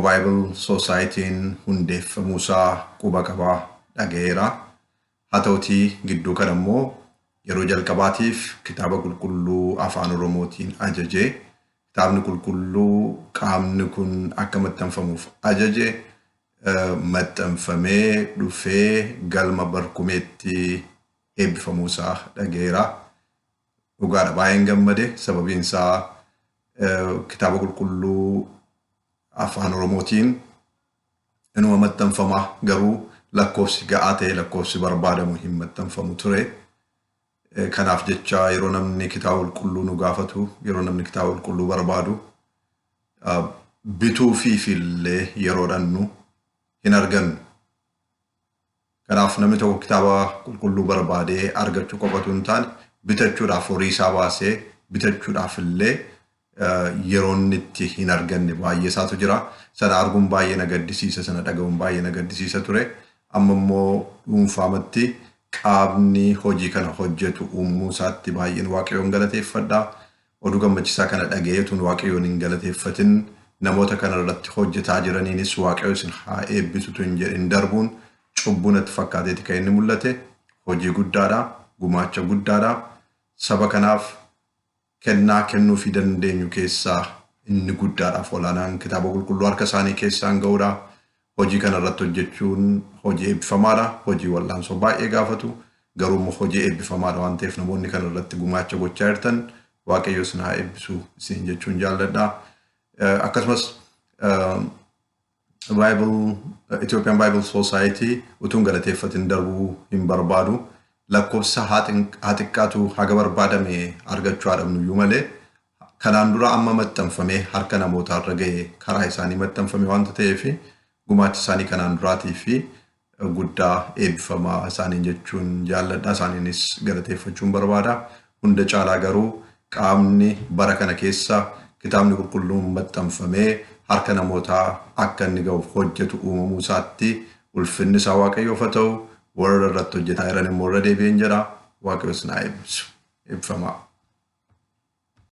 Oromo Bible Society'n hundeeffamuusaa quba qabaa dhaga'eera. Haa ta'utii gidduu kana immoo yeroo jalqabaatiif kitaaba qulqulluu afaan Oromootiin ajajee, kitaabni qulqulluu qaamni kun akka maxxanfamuuf ajaje maxxanfamee dhufee galma barkumeetti eebbifamuusaa dhaga'eera. Dhugaadha, baay'een gammade, sababiin isaa kitaaba qulqulluu afaan Oromootiin inuma maxxanfama, garuu lakkoofsi ga'aa ta'e, lakkoofsi barbaadamu hin maxxanfamu ture. Kanaaf jecha yeroo namni kitaaba qulqulluu nu gaafatu, yeroo namni kitaaba qulqulluu barbaadu, bituufiif illee yeroo dhannu hin argannu. Kanaaf namni tokko kitaaba qulqulluu barbaadee argachuu qofatu hin taane, bitachuudhaaf horii isaa baasee bitachuudhaaf illee yeroo inni itti hin arganne baay'ee isaatu jira. Sana arguun baay'ee na gaddisiisa, sana dhaga'uun baay'ee na gaddisiisa ture. Amma immoo dhuunfaamatti qaamni hojii kana hojjetu uumamuu isaatti baay'een Waaqayyoon galateeffadha. Oduu gammachiisaa kana dhaga'eetuun Waaqayyoon hin galateeffatin, namoota kana irratti hojjetaa jiraniinis Waaqayyo isin haa eebbisutu hin jedhin darbuun cubbuu natti fakkaateeti kan inni mul'ate. Hojii guddaadha, gumaacha guddaadha. Saba kanaaf kennaa kennuufii dandeenyu keessaa inni guddaadhaaf olaanaan kitaaba qulqulluu harka isaanii keessaan ga'uudha. Hojii kana irratti hojjechuun hojii eebbifamaadha. Hojii wal'aansoo baay'ee gaafatu. Garuu immoo hojii eebbifamaadha waan ta'eef, namoonni kana irratti gumaacha gochaa jirtan Waaqayyo isin haa eebbisu isin jechuun jaalladha. Akkasumas Bible Ethiopian Bible Society utuun galateeffatin darbuu hin barbaadu. Lakkoofsa haa xiqqaatu, haga barbaadame argachuu haa dhabnu iyyuu malee, kanaan dura amma maxxanfamee harka namootaarra ga'e karaa isaanii maxxanfame waanta ta'eef, gumaacha isaanii kanaan duraatii fi guddaa eebbifamaa isaaniin jechuun jaalladha. Isaaniinis galateeffachuun barbaada. Hunda caalaa garuu qaamni bara kana keessa kitaabni qulqulluun maxxanfamee harka namootaa akka inni ga'uuf hojjetu uumamuu isaatti ulfinni isaa Waaqayyoof haa ta'u. Warra irratti hojjetaa jiran immoo irra deebi'een jedha. Waaqayyo isin haa eebbisu. Eebbifamaa.